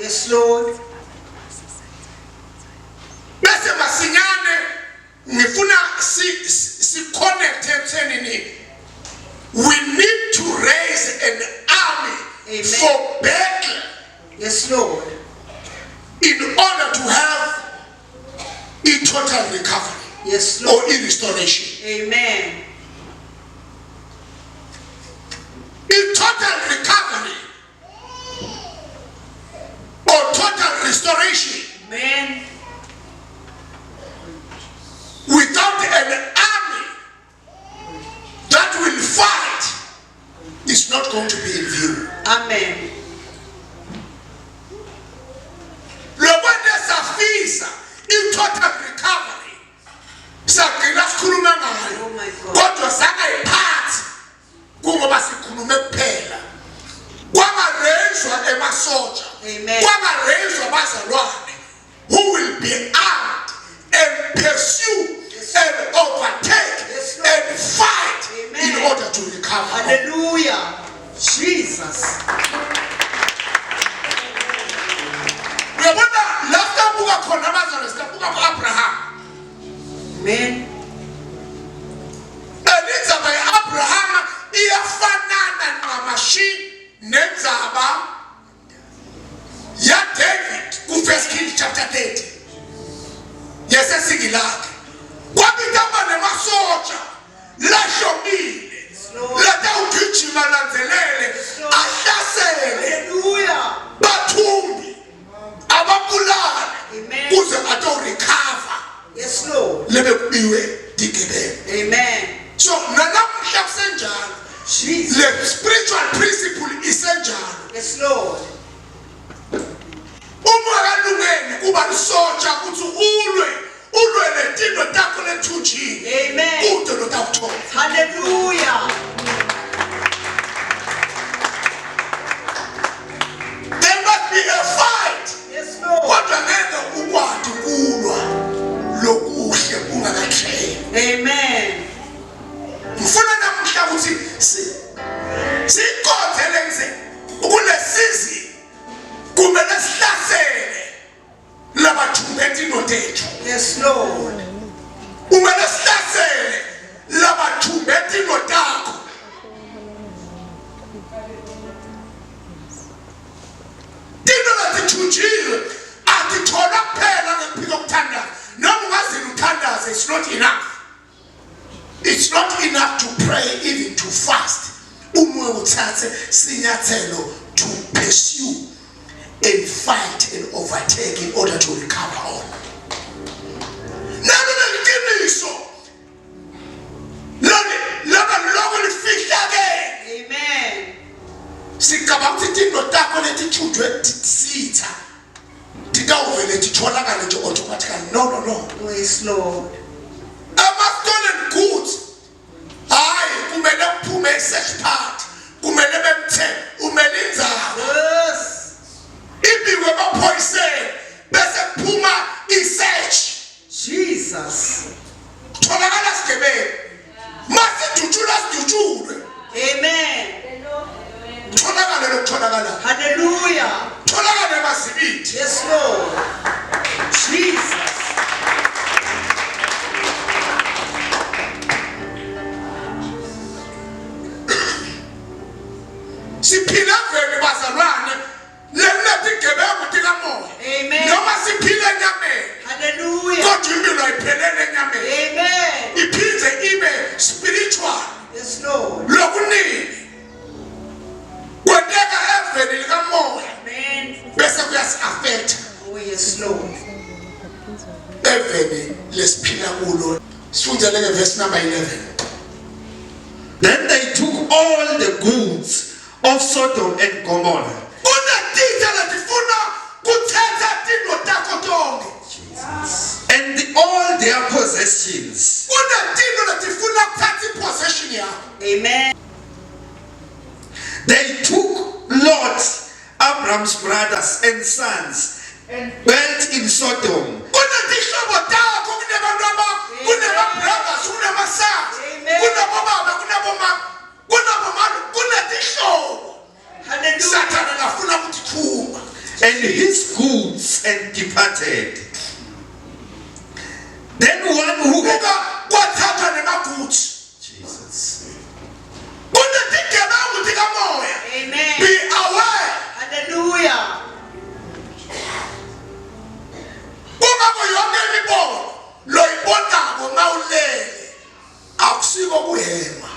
Yes, Lord. Bese masinyane ngifuna si si connect ekuthenini we need to raise an army Amen. for battle Yes, Lord. in order to have a total recovery Yes, or Lord. a restoration. Amen. A total recovery or total restoration Amen. without an army that will fight is not going to be in view. Amen. Lokwente safisa i-total recovery sagcina sikhuluma ngayo Oh my God. kodwa sangayiphathi kungoba sikhulume kuphela kwangareyizwa emasoja Amen. kwangareyizwa abazalwane who will be armed and pursue and overtake Yes, Lord. and fight Amen. in order to recover all. Hallelujah. Jesus. Uyabona la sitabuka khona abazalwane sitabuka ku-Abraham Amen. And indzaba ya-Abrahama iyafanana ncamashi nendzaba yaDavid ku-First Kings chapter 30 yesesingilakhe kwabitamba nemasotsha lahlomile latawugijima landzelele ahlasele Hallelujah. bathumbi ababulale Amen. kuze atorecover Yes, Lord. lebekubiwe tigebengu Amen. so nanamuhla kusenjalo Jesus. le spiritual principle isenjalo Yes, Lord. uma ungakalungeli kuba lisotsha ukuthi ulwe ulwe letinto takho lethunjini Amen. kude lotakuthola Hallelujah. there must be a fight Yes, Lord. kodwa ngeke ukwati kulwa lokuhle ungakatrain Amen. ngifuna namuhla ukuthi siyiqothe lenze kule season kumele sihlasele labathumbe indoda ethu Yes, Lord. kumele sihlasele labathumbe indoda yakho Into lezithunjiwe atitholwa kuphela ngekuphika ukuthandaza. Noma ungazini uthandaze it's not enough. It's not enough to pray even to fast. Uma uthathe sinyathelo to pursue and fight and overtake in order to recover all. Nalo leliqiniso Lani laba loko lifihlakele. Amen. Sicabanga ukuthi tinto takho letithunjwe sitha titawuvele titholakale nje automatically. No no no. Oh, yes, Lord. Ama stolen goods hayi kumele kuphume i-search party kumele bemthe umele inzalo Yes. ibikwe emaphoyiseni bese kuphuma i-search Jesus. Tholakala sigebengu. Masidutshulwa sidutshulwe. Amen. Tholakala lokutholakala. Hallelujah. Tholakala emazibithi. Yes, Lord. Jesus. Siphila vele bazalwane leletigebengu tikamoya Amen. noma siphile enyameni Hallelujah. kodwa impilo ayiphelele enyameni Amen. iphinde ibe spiritual Yes, Lord. lokuningi kwenteka eveni likamoya Amen. bese kuyasi-affecta Oh, yes, Lord. eveni lesiphila kulo sifundele ke verse number 11 Then they took all the goods of Sodom and Gomorrah. Kunetitha letifuna kuthetha tintfo takho tonkhe. And the, all their possessions. Kunetintfo letifuna kuthatha i-possession yakho. Amen. They took Lot, Abram's brothers and sons, and dwelt in Sodom. Kunetihlobo takho kunebantu aba kunema-brothers kunema-sons kunabobaba kunabomama Kunabomama kunetihlobo. Hallelujah. Sathane lafuna ukuthuma. and his goods and departed. Then one who had Buka kwathathwa nemagoods. Jesus. Kunetigebengu tikamoya. Amen. Be aware. Hallelujah. Kungakho yonke imibono loyibonako mawulele akusiko kuhema.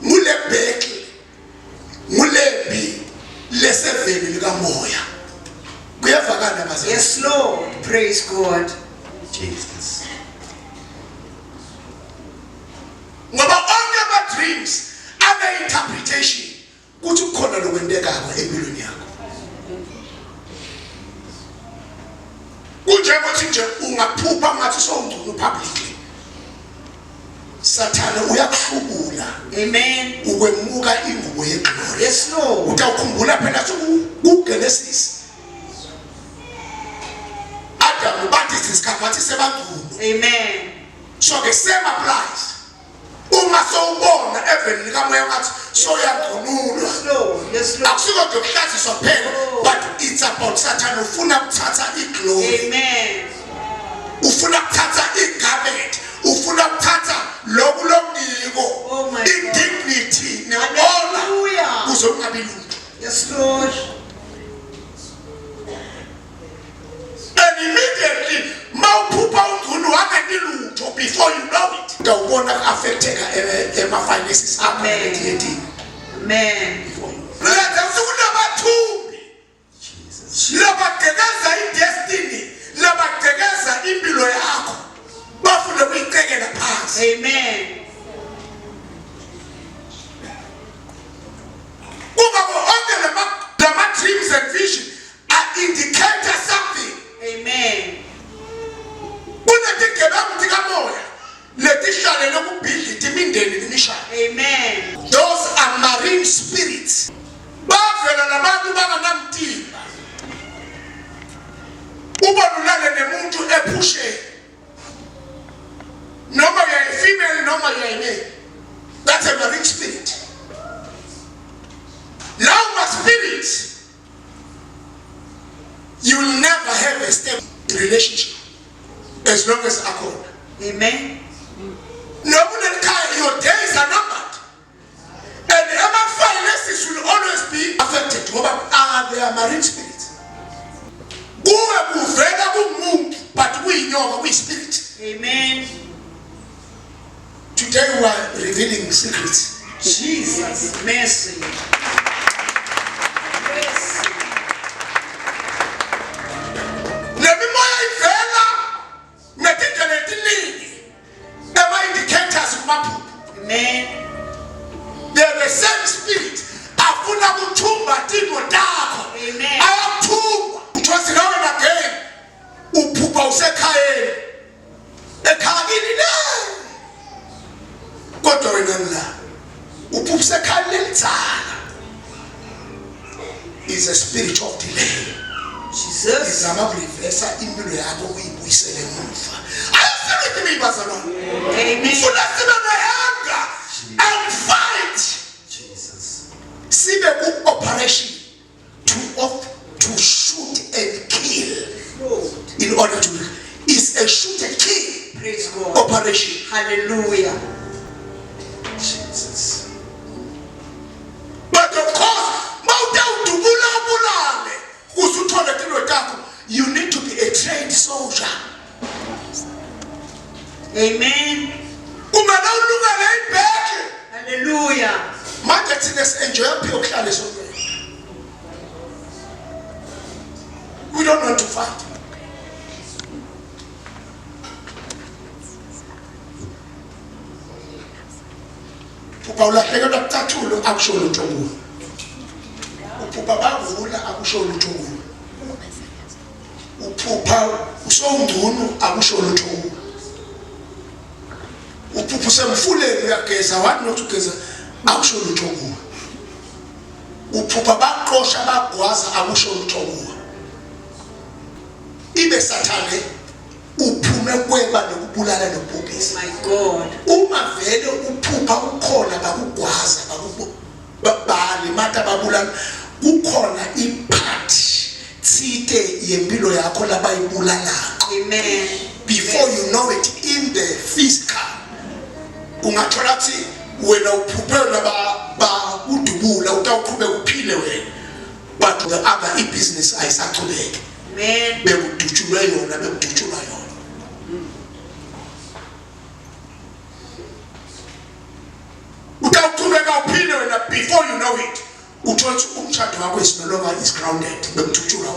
Ngule battle ngulembi leseveni likamoya. Kuyevakala bazalwane. Yes, Lord. Praise God. Jesus. Ngoba onke ama dreams ane interpretation kuthi kukhona lokwentekako empilweni yakho. Kunjengokuthi nje ungaphupha ngathi sowungcono publicly. Sathane uyakuhlubula. Amen. Ukwemuka ingubo yeglory. Yes, Lord. Utawukhumbula phela kuGenesis. Adam bathi isikhathi wathi sebangcono. Amen. So the same applies. Uma sowubona eveni likamoya ngathi soyangconulwa. Yes, Lord. Yes, Lord. Akusiko nje ukuhlaziswa kuphela Oh. but it's about Satan ufuna ukuthatha iglory. Amen. Ufuna ukuthatha igarment, ufuna ukuthatha lokhu lokungiko. Oh my God. Indignity ne-honor Hallelujah. kuze ungabi lutho. Yes, Lord. And immediately mawuphupha ungcunu wangenti lutho before you know it. Utawubona ku-affecteka ema-finances akho Amen. naletinyetini. Amen. Lenza kunabathumbi labagqekeza idestiny labagqekeza impilo yakho bafune kuyicekela phansi. Amen. Kungakho onke lama dreams and vision are indicator something. Amen. Kunetigebengu tikamoya letihlalele kubhidlita imindeni nemishado. Amen. Those are marine spirits. Bavela labantu banganamtimba. Ubona ulale nemuntu ephusheni. Noma you are a female noma you are a male. That's a marine spirit. Lawo ma spirits you will never have a stable relationship as long as akhona. Amen. Noma unelikhaya your days are numbered. And ema finances will always be affected ngoba they are marine spirits. Kuwe kuvela kumuntu but kuyinyoka kuyispirit. Amen. Today we are revealing secrets. Jesus, mercy. Mercy. Le mimoya ivela ngetindlela etiningi ema indicators kumaphupho. Amen. They are the same spirit afuna kuthumba timo takho. Amen. Ayakuthumba. Uthosi nawe again uphupha usekhayeni. Ekhaya kini le. Kodwa wena la uphupha usekhaya lelidzala. Is a spirit of delay. Jesus. Izama kurivesa impilo yakho uyibuyisele emuva. Ayifuni kimi bazalwane. Amen. Ngifuna sibe ne-anger and fight. Jesus. Sibe ku-operation to off to shoot and kill Lord. in order to is a shoot and kill Praise God. operation. Hallelujah. Jesus. But of course, mawute udubula ubulale ukuze uthole tilo takho, you need to be a trained soldier. Amen. Kumele ulungele ibheke. Hallelujah. Manje thina si-enjoya phi ukuhlala esontweni. We don't want to fight. Uphupha ulahlekelwa kucathulo akusho lutho kuwe. Uphupha bavula akusho lutho kuwe. Uphupha usongcono akusho lutho kuwe. Uphupha usemfuleni uyageza wathi not ugeza akusho lutho kuwe. Uphupha baqosha bagwaza akusho lutho kuwe. Ibe sathane uphume kweba nokubulala nokubhubhisa. My God. Uma vele uphupha ukhona bakugwaza balimata babulala kukhona letsite yempilo yakho labayibulalako. Amen. Before you know it in the physical ungathola ukuthi wena uphuphe laba bakudubula utawuqhubeka uphile wena but the other i-business ayisachubeki. Amen. Bekudutshulwe yona bekudutshulwa yona. Utawuqhubeka uphile wena before you know it uthola ukuthi umshado wakho is no longer is grounded bekudutshulwa.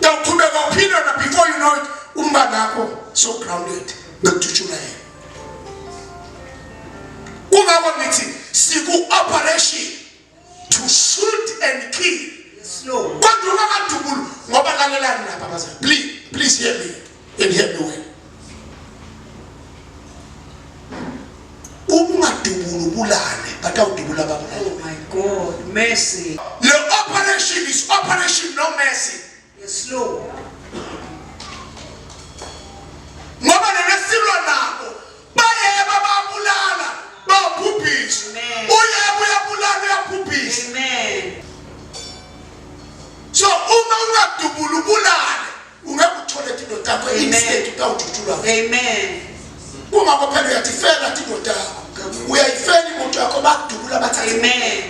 Utawuqhubeka uphile wena before you know it umngane wakho so grounded bekudutshulwa yena. Kungakho ngithi siku operation to shoot and kill. Yes, Lord. Kodwa ungakadubuli ngoba lalelani lapha bazali. Please, please hear me and hear me well. Uma ungadubuli ubulale, batawudubula ababulali. Oh my God, mercy. Le operation is operation no mercy. Yes, Lord. Ngoba lesilwa nabo bayeba babulala babhubhisa. Uyeba uyabulala uyabhubhisa. Amen. So uma ungadubula ubulale ungeke uthole tinto takho instead utawujutshulwa. Amen. Kungakho phela uyatifela tinto takho. Uyayifela imoto yakho bakudubula bathathe. Amen.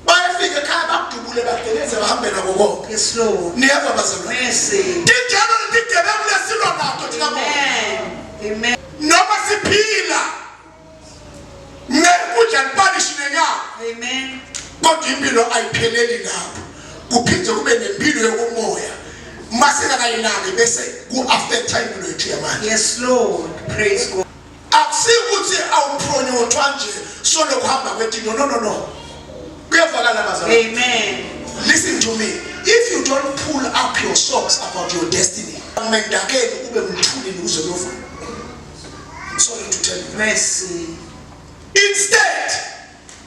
Bayafika ekhaya bakudubule bageleze bahambe nako konke. Yes, Lord. Niyeva bazalwane. Mercy. Tinjalo letigebengu lesilwa nato thina bona. Amen. Amen. Noma siphila ngekudla lipalishi nenyama. Amen. Kodwa impilo ayipheleli lapho. Kuphinde kube nempilo yokomoya. Masingakayinaki bese ku-affecta impilo yethu yamanje. Yes, Lord. Praise God. Akusikuthi awuphronyothwa nje solokuhamba kwetinto. No no no. Kuyavakala bazalwane. Amen. Listen to me. If you don't pull up your socks about your destiny, mendakeni ube mthulini uze uyofa. I'm sorry to tell you. Mercy. Instead,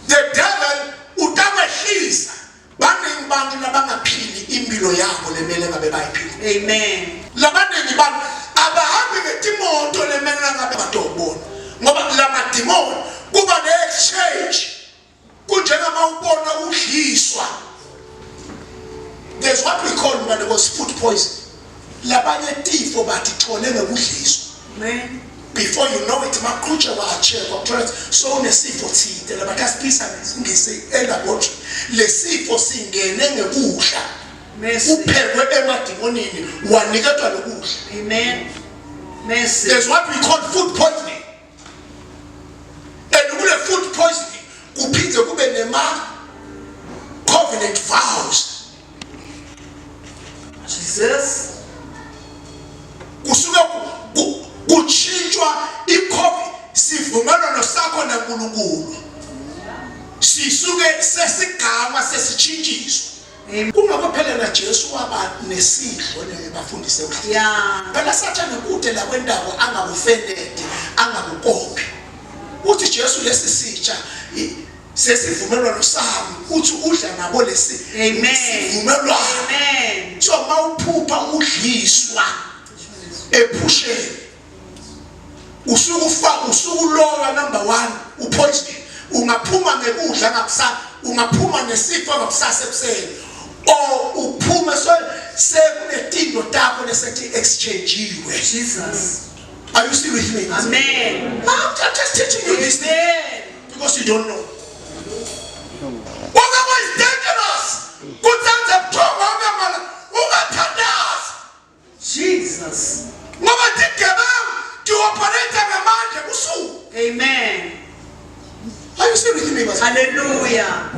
the devil utakwehlisa baningi bantu labangaphili impilo yabo lemele ngabe bayiphila. Amen. Labaningi bantu abahambi ngetimoto lemele ngabe batobona ngoba lamadimoni kuba ne-exchange kunjengama ubona udliswa. There's what we call manje was food poison. Labanye tifo bathithole ngekudliswa. Amen. Before you know it maqhutshwe wacheckwa kuthola ukuthi sowunesifo thide labathi asiphisa ngesingisi elaboratory lesifo singene ngekudla Mercy. uphekwe emadimonini waniketwa lokudla. Amen. Mercy. There's what we call food poisoning. And kule food poisoning kuphinde kube nema covenant vows. Jesus. Kusuke kuchintshwa ikhophi sivumelwano sakho naNkulunkulu. Sisuke sesigama sesitshintshiswa. Kungakho phela na Jesu waba nesidlo nebafundisi ekuhlaleni. Yeah. Phela Sathane kude la kwendawo angakufenedi, angakukophi. Uthi Jesu lesi sitsha sesivumelwano sami uthi udla nabo lesi Amen. sivumelwano. Amen. So mawuphupha udliswa ephusheni usukufa usukuloka number 1 upoison ungaphuma ngekudla ngakusasa ungaphuma nesifo ngakusasa ekuseni or uphume so sekunetinto takho lesethi exchange'iwe. Jesus. Are you still with me? Amen. I'm just teaching you this thing Amen. because you don't know. Ungaba is dangerous. Kutsanza buthongo ungamala ungathandazi. Jesus. Ngoba tigebengu ti-operate ngamandla ebusuku. Amen. Are you still with me bazalwane? Hallelujah.